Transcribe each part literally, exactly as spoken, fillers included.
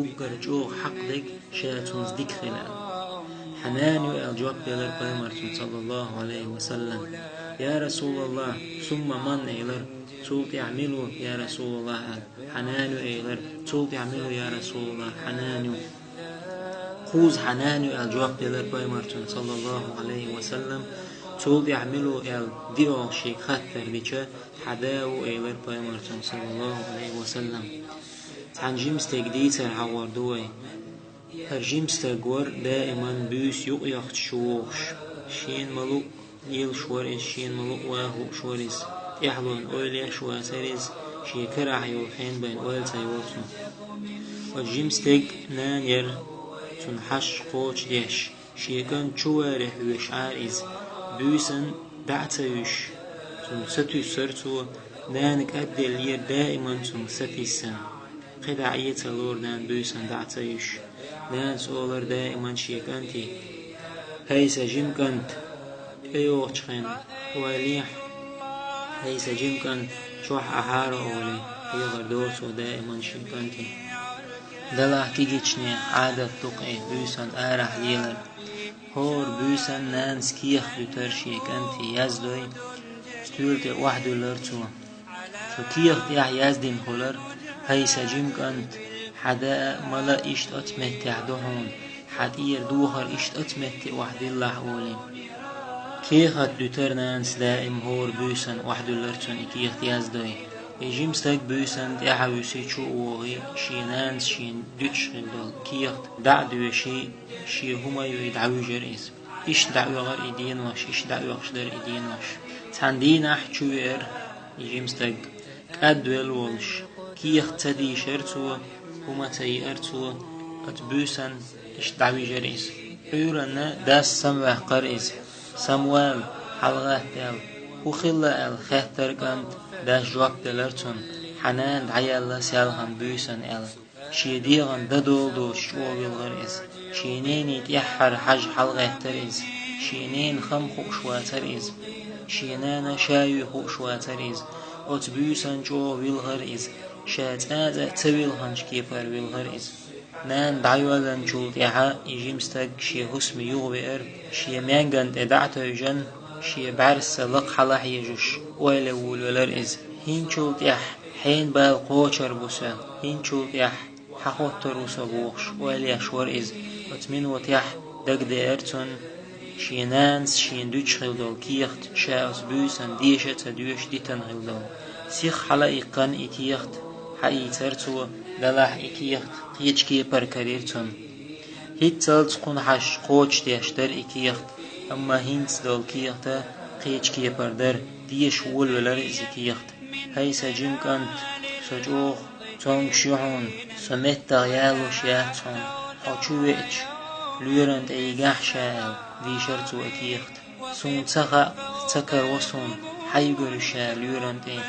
уггар чӀогӀа хьакъ дерг ша цунца дика хила аьлла. «Хьанан ю?» аьлла жоп делар пайхамарцунна, саллаллаху Ӏалайхи ва саллам. «Я Расулаллах, сумма ман?» элар. «Цул тӀехьа мила ву, я Расулаллах?» аьлла. «Хьанан ю?» элар. «Цул тӀехьа мила ву, я Расулаллах?» «Хьанан ю?» «Кхуза хьанан ю?» аьлла жоп делар пайхамарцунна, саллаллаху Ӏалайхи ва саллам. «Цул тӀехьа мила ву?» аьлла диъолгӀа шега хаттар дича, «Хьа да ву», элар пайхамарцунна, саллаллаху Ӏалайхи ва саллам. Цхьана жима стеган дийцар хьахор ду вай. ХӀара жима стаг вар даиман буьйса юкъ яхача чу вогӀуш. Шена ма-луъу лелаш вар иза, шена ма-луъу ваха хууш вар иза. ТӀаьхьалонна ойла еш вацар иза, шен карахь йолу хенбайн ойла ца йолу цунах. Оцу жима стеган нана яр цунна хьашт кхочушдеш, шен кӀант чуварехь веш Ӏара иза, буьйсанна дӀа а ца вуьсуш. Цунна сатуьйсура цо, нана кӀадделлера даиман цунна сатийсина. КхидӀа а Ӏе ца лора нана буьйсанна дӀа а ца вуьсуш. Нанас олура даиман шен кӀанте: «ХӀай сан жима кӀант, тӀейогӀучу хенахь ойла ехьа, хӀай сан жима кӀант, чохь Ӏахьара», олий, хьехар дора цо даиман шен кӀанте. Делахь кегийчеран Ӏадат ду-кх и буьйсанна арахь лелар. ХӀора буьйсанна нанас кехат дуьтура шен кӀанте, яздой, стоьла тӀе охьадуьллура цо. Цу кехат тӀехь яздина хуьлура: «ХӀай сан жима кӀант, хьан даа а, мала а иштта оцу меттехь ду хьуна, хьан тӀера духар иштта оцу метте охьадиллахь», олий. Кехат дуьтура нанас даим, хӀора буьйсанна охьадуьллура цунна и кехат яздой. И жима стаг буьйсанна тӀаьхьа вуьсий, чу а вогӀий, шен нанас шена дуьтуш хилла долу кехат дӀа а доьший, шен хӀума ю и дӀавуьжура иза. Иштта дӀаоьхура и денош, иштта дӀаоьхуш дара и денош. Цхьана дийнахь чу веара и жима стаг, кӀадвелла волуш. Кехат ца дийшира цо, хӀума ца йиира цо, оцу буьйсанна иштта дӀавижира иза. Ӏуьйранна дас самаваьккхира иза. «Самавала, хьалагӀатта», аьлла. «ХӀун хилла?» аьлла, хаьттира кӀанта. Дас жоп делира цунна: «Хьан нана дӀаяьлла селхана буьйсанна», аьлла. Шен дегӀан дан дола доцуш чӀогӀа вилхира иза. Шен нене тӀаьххьара хьажа хьалагӀаьттира иза. Шен ненан хам хууш вацара иза. Шен нана ша юй хууш вацара иза. Оцу буьйсанна чӀогӀа вилхира иза. Ша цкъа а ца вилхинчу кепара вилхира иза. Нана дӀайоьллинчул тӀаьхьа и жима стаг шен хӀусаме юхавеара, шен маьнган тӀе дӀа а тевжина, шен бӀаьрса лакха хьала а хьежуш, ойла волавелира иза. «ХӀинцачул тӀаьхьа хьенан бала кхочур бу сан, хӀинцачул тӀаьхьа хьан хоттур ву со», бохуш, ойла еш вара иза. Оцу минотехь дагадеара цунна, шен нанас шена дуьтуш хилла долу кехат ша оцу буьйсанна деша а ца доьшуш дитина хилла долу. Сиха хьала а иккхина и кехат, хьаийцира цо, делахь и кехат кхечу кепара карийра цунна. ХӀинццалц кхунна хьашт кхочушдеш дара и кехат, амма хӀинца долу кехат кхечу кепара дара, деша волавелира иза и кехат. «ХӀай сан жима кӀант, со чӀогӀа цомгуш ю хьуна, со меттах ялош яц хьуна, хьо чу веача, лоьран тӀе йигахь ша», аьлла, дийшира цо и кехат. «Суна ца хаьа, ца караво суна, хьан йигар ю ша лоьран тӀе».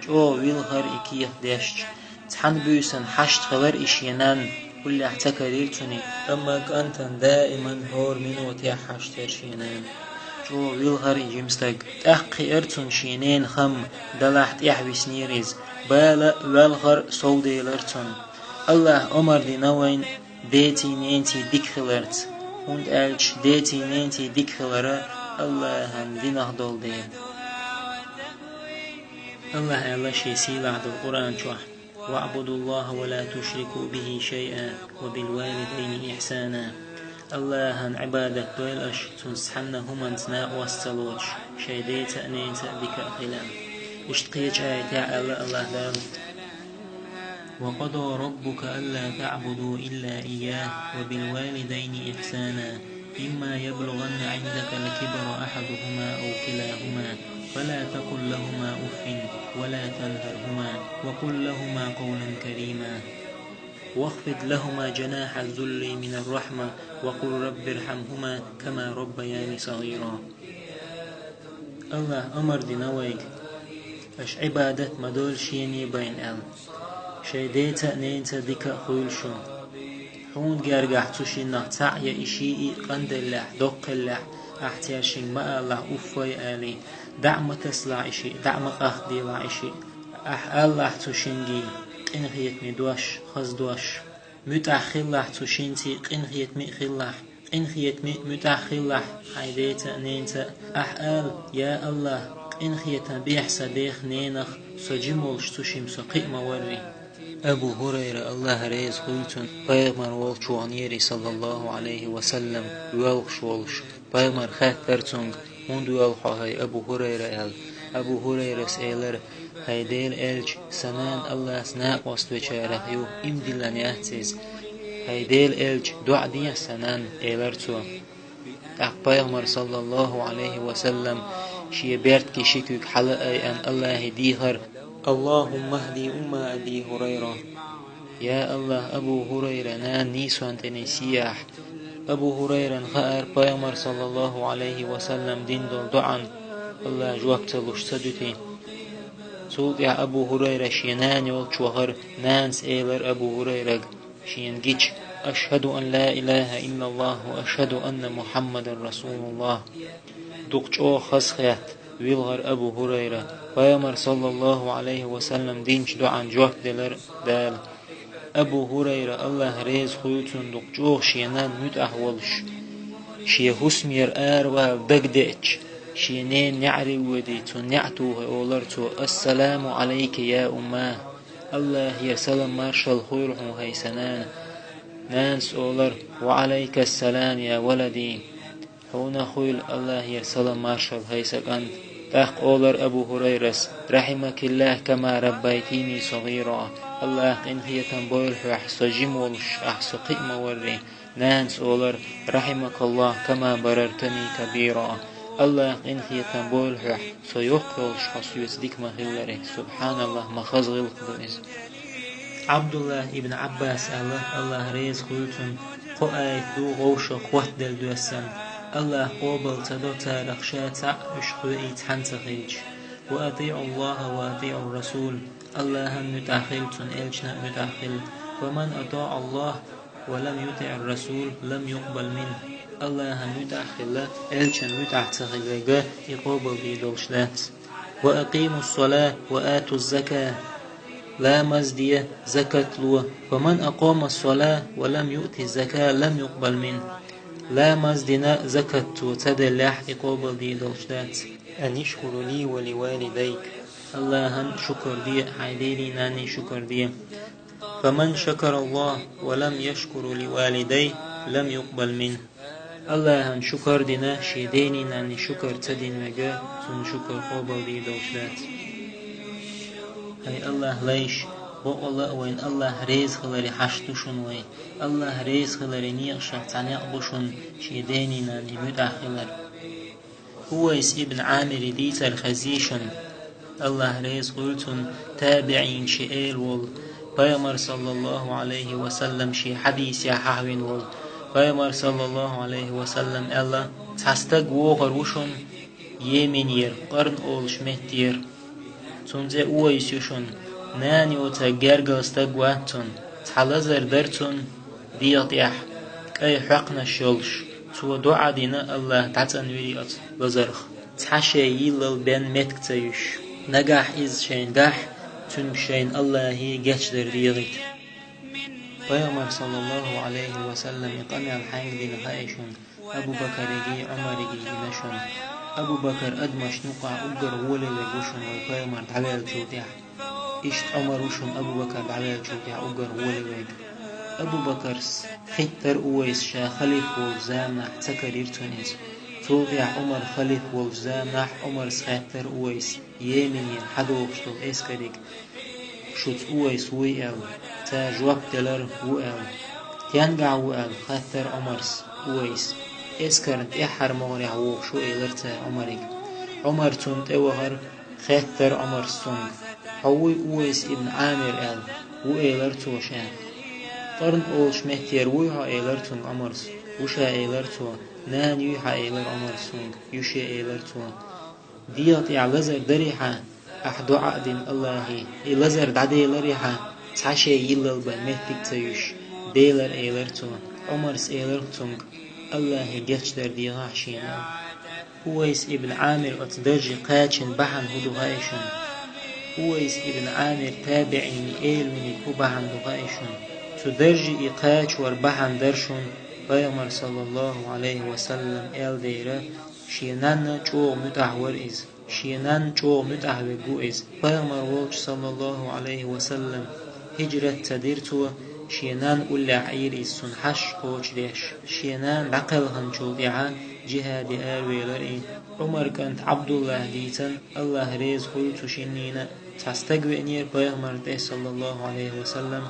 ЧӀогӀа вилхира и кехат дешча. Цхьана буьйсанна хьашт хилира и шен нанна, уллехь ца карийра цунна, амма кӀантана даиман хӀора минотехь хьашт яра шен нана. ЧӀогӀа вилхира и жима стаг. ТӀаккха хиира цунна шен ненан хам, делахь тӀаьхьа виснера иза. Бала а, ваьлхар а совделира цунна. АллахӀа омар дина вайна деций-ненций дика хиларца, хӀунда аьлча деций-ненций дика хилар АллахӀан динах долу дела. АллахӀа аьлла шен сийлахь долу Къуръан чохь: «وَاعْبُدُوا اللَّهَ وَلَا تُشْرِكُوا بِهِ شَيْئًا وَبِالْوَالِدَيْنِ إِحْسَانًا». АллахӀан Ӏибадат дойла аша, цунца цхьанна хӀуманца накъост ца лоцуш, шайн деца а, ненаца а дика а хила. Иштта кхечу аятехь аьлла АллахӀ Дала: «وَقَضَىٰ رَبُّكَ أَلَّا تَعْبُدُوا إِلَّا إِيَّاهُ وَبِالْوَالِدَيْنِ إِحْسَانًا إِمَّا يَبْلُغَنَّ عِندَكَ الْكِبَرَ أَحَدُهُمَا أَوْ كِلَاهُمَا فَلَا تَقُل لَّهُمَا أُفٍّ وَلَا تَنْهَرْهُمَا وَقُل لَّهُمَا قَوْلًا كَرِيمًا وَاخْفِضْ لَهُمَا جَنَاحَ الذُّلِّ مِنَ الرَّحْمَةِ وَقُل رَّبِّ ارْحَمْهُمَا كَمَا رَبَّيَانِي صَغِيرًا». АллахӀа омар дина вайга, аша Ӏибадат ма дойла шена бен аьлла. Шайн деца а, ненаца а дика а хуьйла шу. Хьуна гергахь цу шиннах цхьаъ я и шиъ къанделлехь, доккхаеллехь, ахь цаьршинга ма алалахь уффай алий, дӀа а ма тасалахь и шиъ, дӀа а ма къахкаделахь и шиъ. Ахь алалахь цу шинга къинхетаме дош, хаза дош. муьтӀахь хилалахь цу шинций, къинхетаме а хилалахь, къинхетаме а, муьтӀахь хилалахь хьайн деца а, ненца а. Ахь ала: «Я АллахӀ, къинхетам бехьа сан дех, ненах, со жима волуш цу шимма со кхиа ма варрий». Абу ХӀурайра, АллахӀ реза хуьлда цунна, пайхамар волчу ваханера, саллаллахӀу Ӏалайхи ва саллам, воьлхуш волуш. Пайхамара хаьттира цуьнга: «ХӀунда воьлху хьо, хӀай Абу ХӀурайра?» – аьлла. Абу ХӀурайрас элира: «ХӀай Делан элча, сан нана АллахӀца накъост вечарах ю, ийман диллина яц иза. ХӀай Делан элча, доӀа дехьа сан нанна», – элира цо. ТӀаккха пайхамара, саллаллахӀу Ӏалайхи ва саллам, шен беркате ши куьг хьала а айъина, АллахӀе дийхира: «АллахӀумма хӀди умма Аби ХӀурайра». Я АллахӀ, Абу ХӀурайран нана нийсонна тӀе нисъе ахь. Абу ХӀурайрана хаьара пайхамара, саллаллахӀу Ӏалайхи ва саллам, дина долу доӀанна АллахӀа жоп ца луш ца дуьтий. Цул тӀаьхьа Абу ХӀурайра шен нана йолчу вахара, нанас элира Абу ХӀурайрага, шена гича: «АшхӀаду ан ла илахӀа иллаллахӀ ва ашхӀаду анна Мухьаммадан расулуллахӀ». Дукха чӀогӀа хазахетта вилхира Абу ХӀурайра. Пайхамара, саллаллахӀу Ӏалайхи ва саллам, динчу доӀанна жоп делира Дала. Абу ХӀурайра, АллахӀ реза хуьлда цунна, дукха чӀогӀа шен нанна муьтӀахь волуш, шен хӀусамера аравала дагадеъча, шен ненан неӀаре а воьдий, цунна неӀ тухий, олура цо: «Ассаламу Ӏалайки, я умма! АллахӀера салам-маршалла хуьлда хьуна, хӀай сан нана!» Нанас олура: «Ва Ӏалайкассалам, я валади! Хьуна хуьлда АллахӀера салам-маршалла, хӀай сан кӀант!» ТӀаккха олура Абу ХӀурайрас: «РахьимакиллахӀ, кама раббайтини сагӀира». АллахӀа къинхетам бойла хьох, со жима волуш ахь со кхиа ма варрий. Нанас олура: «РахьимакаллахӀ, кама барартани кабира». АллахӀа къинхетам бойла хьох, со йоккха йолуш хьо соьца дика ма хиллара. СубхьаналлахӀ, ма хаза гӀиллакх ду иза. Ӏабдуллахь ибн Ӏаббаса аьлла, АллахӀ реза хуьлда цунна: «Кхо аят ду вовшах хоттаделла доьссина, АллахӀа къобал ца до царах ша цхьаъ, уьш кхоъ цхьаьна ца хилча: „Ва атиӀу АллахӀа ва атиӀур-расул“, АллахӀана муьтӀахь хила, цуьнан элчанна а муьтӀахь хила. Фаман атаӀа АллахӀа ва лам ютиӀир-расул, лам юкъбал минхӀ. АллахӀана муьтӀахь хилла, элчанна муьтӀахь ца хилла верг, и къобал дийр долуш дац. Ва акъимус-салата ва атуз-заката». Ламаз де, закат ло. «Фаман акъамас-салата ва лам юътиз-заката, лам юкъбал минхӀ». Ламаз дина, закат цо ца деллехь, и къобал дийр долуш дац. «Анишкур ли ва ли валидайк». АллахӀана шукур де, хьайн дений-нанний шукур де. «Фаман шакара АллахӀа ва лам яшкур ли валидайхӀи, лам юкъбал минхӀ». АллахӀана шукур дина, шен дений-нанний шукур ца дина верг, цуьнан шукур къобал дийр долуш дац. ХӀай АллахӀан лайш, бакъволла а вайна АллахӀ реза хиларе хьашт ду шуна вай. АллахӀ реза хиларе некъашах цхьа некъ бу шуна шен дений-нанний муьтӀахь хилар. Увайс ибн Ӏамире дийцар хезний шуна, АллахӀ реза хуьлда цунна, табиӀинех эр волу, Пайхамар, саллаллахӀу Ӏалайхи ва саллам, шен хьадисехь хьахийна волу. Пайхамар, саллаллахӀу Ӏалайхи ва саллам, аьлла: «Цхьа стаг вогӀур ву шуна Йеменера, Къарн олуш меттера. Цуьнан цӀе Увайс ю шуна. Нана йоцург гергара стаг вац цуьнан. Цхьа лазар дара цуьнан дегӀа тӀехь, кӀайн хьоькхнаш йолуш. Цо доӀа дина, АллахӀ дӀацӀанвира оцу лазарх. Цхьа шен йиллал бен меттиг ца юьсуш. Нагахь иза шайна дахь, цуьнга шайна АллахӀе гечдар дегӀийта». Пайхамар, саллаллахӀу Ӏалайхи ва саллам, и къамел хьаьнга дина хаьий шуна? Абу Бакаригий, Ӏумаригий дина шуна. Абу Бакар адамашна юкъахь уггар гӀоле верг ву шуна вай Пайхамар дӀавеллачул тӀаьхьа. Иштта Ӏумар ву шуна Абу Бакар дӀавеллачул тӀаьхьа уггар гӀоле верг. Абу Бакарс хиттара Увайс ша халифа волчу заманахь, ца карийра цунна иза. Цул тӀаьхьа Ӏумар халифа волчу заманахь Ӏумарс хаьттара Увайс, Йеменера хьадогӀуш долу эскариг. Шуьца Увайс вуй аьлла, цара жоп делара: ву аьлла. Стенгахь ву аьлла, хаьттара Ӏумарс Увайс. Эскарна тӀаьххьара могӀарехь вогӀуш ву элира цара Ӏумарига. Ӏумар цунна тӀе вахара, хаьттара Ӏумарс цуьнга: «Хьо вуй Увайс ибн Ӏамир?» аьлла. «Ву», элира цо ша. «Къарн олуш меттера вуй хьо?» элира цуьнга Ӏумарс. «Ву ша», элира цо. «Нана юй хьан?» элира Ӏумарс цуьнга. «Ю ше», элира цо. «ДегӀа тӀехь лазар дарий хьан, ахь доӀа а дина АллахӀе, и лазар дӀаделарий хьан, цхьа шен йиллал бен меттиг ца юьсуш?» «Делара», элира цо. Ӏумарс элира цуьнга: «АллахӀе гечдар дегӀахь шена», аьлла. Увайс ибн Ӏамир оцу дарже кхачийна бахьана хӀун ду хаьий шуна? Увайс ибн Ӏамир табиӀинийн эр винарг хӀун бахьана ду хаьий шуна? Цу даржий кхача вар бахьана дара шуна, пайхамар, саллаллаху Ӏалайхи ва саллам, аьлла дера, шен нанна чӀогӀа муьтӀахь вара иза. Шен нанна чӀогӀа муьтӀахь верг ву иза. Пайхамар волчу, саллаллаху Ӏалайхи ва саллам, хӀижрат ца дира цо, шен нанна уллехь Ӏийра иза, цунна хьашт кхочушдеш. Шен нана дӀакхелхинчул тӀаьхьа жихӀаде аравелира и. Ӏумар кӀант Ӏабдуллахьа дийцина, АллахӀ реза хуьлда цу шиннина, цхьа стаг веанера пайхамарна тӀе, саллаллаху Ӏалайхи ва саллам.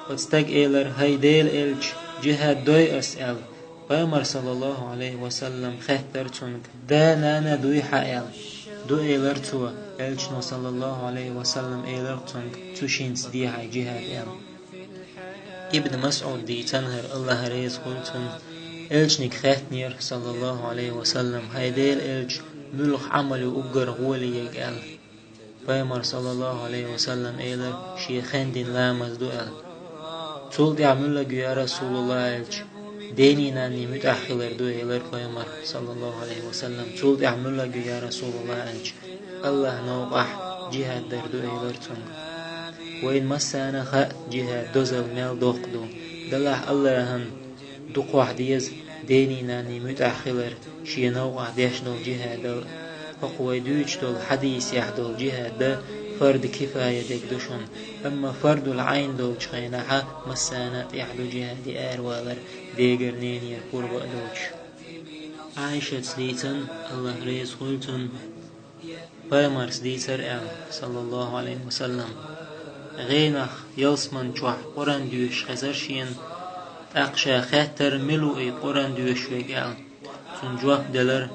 Оцу стага элира: «ХӀай Делан элча, жихӀад дой ас?» — аьлла. Пайхамар, саллаллаху Ӏалайхи ва саллам, хаьттира цуьнга: «Да, нана дуй хьан?» — аьлла. «Ду», — элира цо. Элчано, саллаллаху Ӏалайхи ва саллам, элира цуьнга: «Цу шинца де хьайн жихӀад», — аьлла. Ибн МасӀуда дийцина хӀара, АллахӀ реза хуьлда цунна, элчанга хаьттинера, саллаллаху Ӏалайхи ва саллам: «ХӀай Делан элча, муьлха Ӏамал ю уггар гӀоле ерг?» — аьлла. Пайхамар, саллаллаху Ӏалайхи ва саллам, элира: «Шен хенахь дина ламаз ду», — аьлла. Цул тӀаьхьа муьлхарг ю, я РасулаллахӀ, аьлча, денний-нанний муьтӀахь хилар ду, элира пайхамар, саллаллаху Ӏалайхи ва саллам. Цул тӀаьхьа муьлхарг ю, я РасулаллахӀ, аьлча, АллахӀ новкъахь жихӀад дар ду, элира цуьнга. Вайна массарна а хаьа жихӀадан дозалла мел доккха ду. Делахь АллахӀана дукхахь деза денний-нанний муьтӀахь хилар шен новкъахь деш долу жихӀадал. ХӀокху вай дуьйцуш долу хьадисехь долу жихӀад фард кифая дерг ду шуна, амма фардул Ӏайн долчу хенахь массарна а тӀехь ду жихӀаде аравалар, дегара, ненера пурба а доцуш. Ӏайшас дийцина, АллахӀ реза хуьлда цунна, пайхамарс дийцира аьлла, саллаллаху Ӏалайхи ва саллам: «ГӀенах ялсаман чохь Къуръан доьшуш хезара шена, тӀаккха ша хаьттира, мила ву и Къуръан доьшуш верг аьлла. Цунна жоп делира: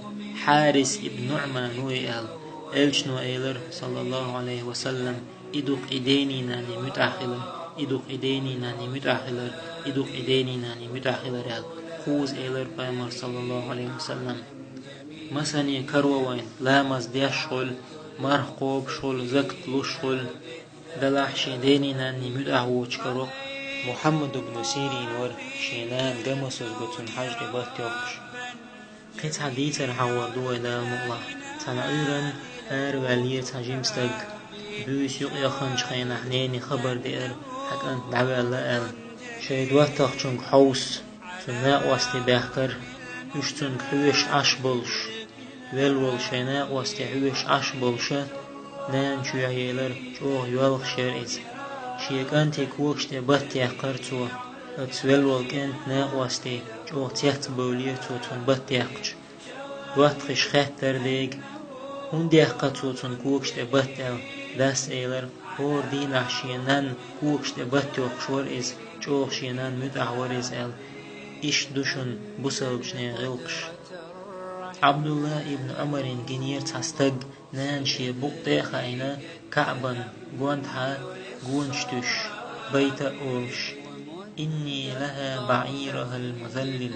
„Хьарис ибн НуӀман ву и“, аьлла. Элчано элира, саллаллаху Ӏалайхи ва саллам: „И ду-кх и денний-нанний муьтӀахь хилар, и ду-кх и денний-нанний муьтӀахь хилар, и ду-кх и денний-нанний муьтӀахь хилар“, аьлла. Кхузза элира пайхамар, саллаллаху Ӏалайхи ва саллам. Масане каро вайна, ламаз деш хуьлу, марха кхобуш хуьлу, закат луш хуьлу. Делахь шен денний-нанний муьтӀахь воцуш каро Мухьаммад ибн Сирин вара, шен нана ган масазза го цунна хьажа тӀе бат йоккхуш». Кхин цхьа дийцар хьахор ду вай, Дала мукъалахь. Цхьана Ӏуьйранна араваьллера цхьа жима стаг. Буьйса юкъаяханчу хенахь нене хабар деара, хьан кӀант дӀаваьлла аьлла. Шайн доттагӀчуьнга хьовса, цуьнан накъостий баьхкира, уьш цуьнга хьоьжуш Ӏаш болуш. Велла волу шайн накъостий хьоьжуш Ӏаш болуша, нана чоьхьа елира, чӀогӀа йоьлхуш яра иза. Шен кӀанте когаш тӀе бат яьккхира цо. Оцу велла волу кӀентан накъостий чӀогӀа цецбевллера цо цунна бат яьккхича. ДоттагӀаша хаьттира дега: «ХӀунда яьккхина цо цунна когаш тӀе бат?» — аьлла. Дас элира: «ХӀора дийнахь шен нанна когаш тӀе бат йоккхуш вара иза, чӀогӀа шен нанна муьтӀахь вара иза», — аьлла. Иштта ду шуна бусалбачу нехан гӀиллакхаш. Ӏабдулла ибн Ӏумарна гинера цхьа стаг, нана шен букъ тӀе а хаийна, КаӀбан гонаха гонаш туьйсуш, байт а олуш: «إني لها بعيرها المذلل،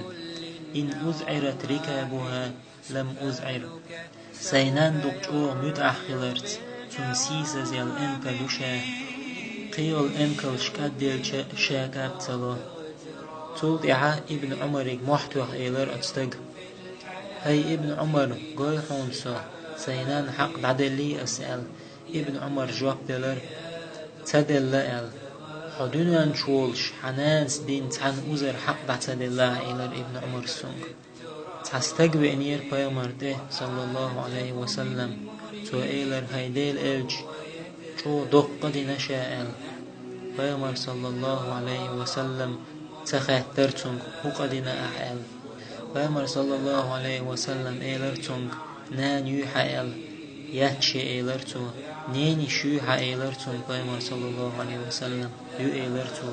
إن أذعرت ركابها لم أذعر». Сайн нанна дукха чӀогӀа муьтӀахь хиларца, цуьнан сийсазъелла эмкал ю ша. Кхийолу эмкалш кӀадделча, ша кӀад ца ло. Цул тӀаьхьа Ибн Ӏумарга мохь тоьхна элира оцу стага: «ХӀай Ибн Ӏумар, гой хьуна со, сайн нанна хьакъ дӀаделлий ас?» — аьлла. Ибн Ӏумара жоп делира: «Ца делла», — аьлла. «Хьо дуьнен чу волуш хьан нанас дина цхьана узар хьакъ дӀа ца делла ахь», — элира Ибн Ӏумара цуьнга. Цхьа стаг веанера пайхамар тӀе, саллаллаху Ӏалайхи ва саллам. Цо элира: «ХӀай Делан элча, чӀогӀа доккха дина ша», — аьлла. Пайхамар, саллаллаху Ӏалайхи ва саллам, ца хаьттира цуьнга: «ХӀун къа дина ахь?» — аьлла. Пайхамар, саллаллаху Ӏалайхи ва саллам, элира цуьнга: «Нана юй хьан?» — аьлла. «Яц шен», — элира цо. «Ненайиша юй хьан?» — элира цуьнга пайхамар, саллаллаху Ӏалайхи ва саллам. «Ю», — элира цо.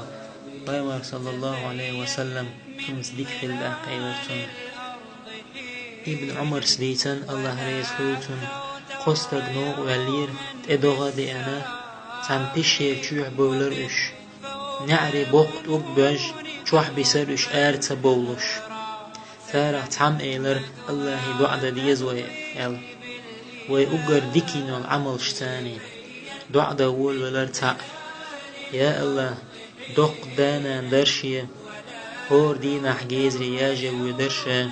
Пайхамар, саллаллаху Ӏалайхи ва саллам, цуьнца дика хила тӀаккха элира цунна. Ибн Ӏумарс дийцина, АллахӀ реза хуьлда цунна, кхо стаг новкъа ваьллера, тӀе догӀа а деана, цхьана пещера чоьхьа бевлира уьш. НеӀарий боккха тӀулг боьжна, чохь бисира уьш ара ца бовлуш. Царах цхьамма элира: «АллахӀе доӀа дан деза вай», — аьлла. Вай уггар дика йина йолу Ӏамалшца. ДоӀа дан волавелира цхьаъ: «Я АллахӀ, доккха да-нана дара шен, хӀора дийнахь гезаре яже воьдура ша,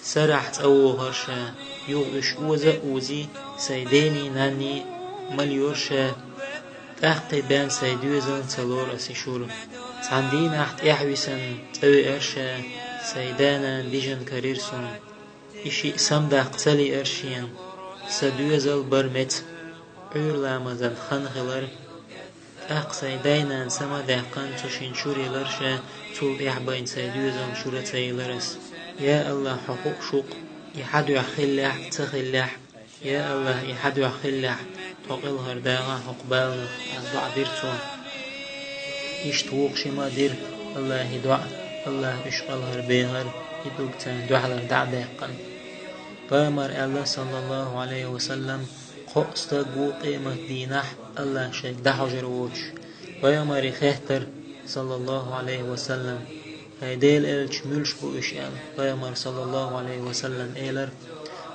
сарахь цӀа вогӀура ша, юха уьш оза а озий, сайн дений-нанний малайора ша, тӀаккха бен сайн доьзална ца лору ас и шура». Цхьан дийнахь тӀаьхьа висина цӀа веара ша, сайн да-нана дижина карийра суна. И шиъ самадаккха ца лиира шена, сан доьзал бара меца, Ӏуьйра ламазан хан хилар. ТӀаккха сайн дай-нана сама а даьккхина, цу шин чуьра елара ша, цул тӀаьхьа байна сайн доьзална чуьра ца елара ас. Я АллахӀ, хьо хууш ву-кх, и хьан дуьхьа хиллехь а, ца хиллехь а. Я АллахӀ, и хьан дуьхьа хиллехь, тхо кӀелхьардахахь хӀокху баланах, аьлла, доӀа дира цо. Иштта вукху шимма а дира АллахӀе доӀа, АллахӀа уьш кӀелхьарбехира, и дог царна дуьхьалара дӀа а даьккхина. Пайхамара аьлла, саллаллахӀу Ӏалайхи ва саллам: «Кхоъ стаг ву къематдийнахь АллахӀ шайга дӀахьожур воцуш». Пайхамаре хаьттира, саллаллахӀу Ӏалайхи ва саллам: «ХӀай Делан элча, муьлш бу уьш?» — аьлла. Пайхамара, саллаллахӀу Ӏалайхи ва саллам, элира: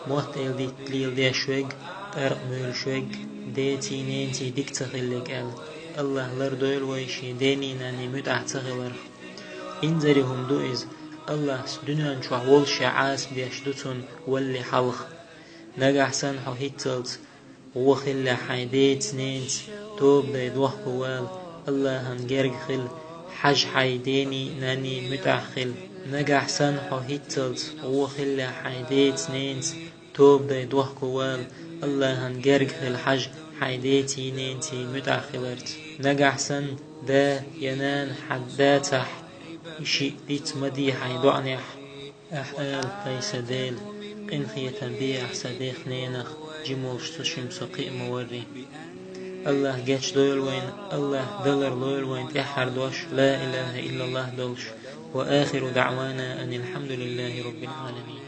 «Мотт-эладитта леладеш верг, къаркъа муьйлуш верг, деций-ненаций дика ца хилларг», — аьлла. АллахӀа лардойла вай шен дений-наний муьтӀахь ца хиларх. Инзаре хӀума ду иза, АллахӀа дуьнен чохь волуш Ӏазап деш ду цунна валале хьалха. Нагахь санна хьо хӀинццалц гӀо хиллехь хьайн деца-ненаца, тоба дай дохко вала, АллахӀан герга хила, хьажа хьайн дений-наний муьтӀахь хила. Нагахь санна хьо хӀинццалц гӀо хиллехь хьайн деца-ненаца, тоба дай дохко вала, АллахӀан герга хила, хьажа хьайн деций-ненаций муьтӀахь хиларца. Нагахь санна да я нана хьан дацахь, и шиъ диц ма де хьайн доӀанехь. Ахьа ала: «ХӀай сан Дела, къинхетам бе Ахь сан дех-ненах, жима волуш цу шимма со кхиа ма варри». АллахӀа гечдойла вайна, АллахӀа далар лойла вайна тӀаьххьара дош ла илахӀа иллаллахӀ долуш. Ва ахиру даӀвана анил хьамдулиллахӀи роббил Ӏаламин.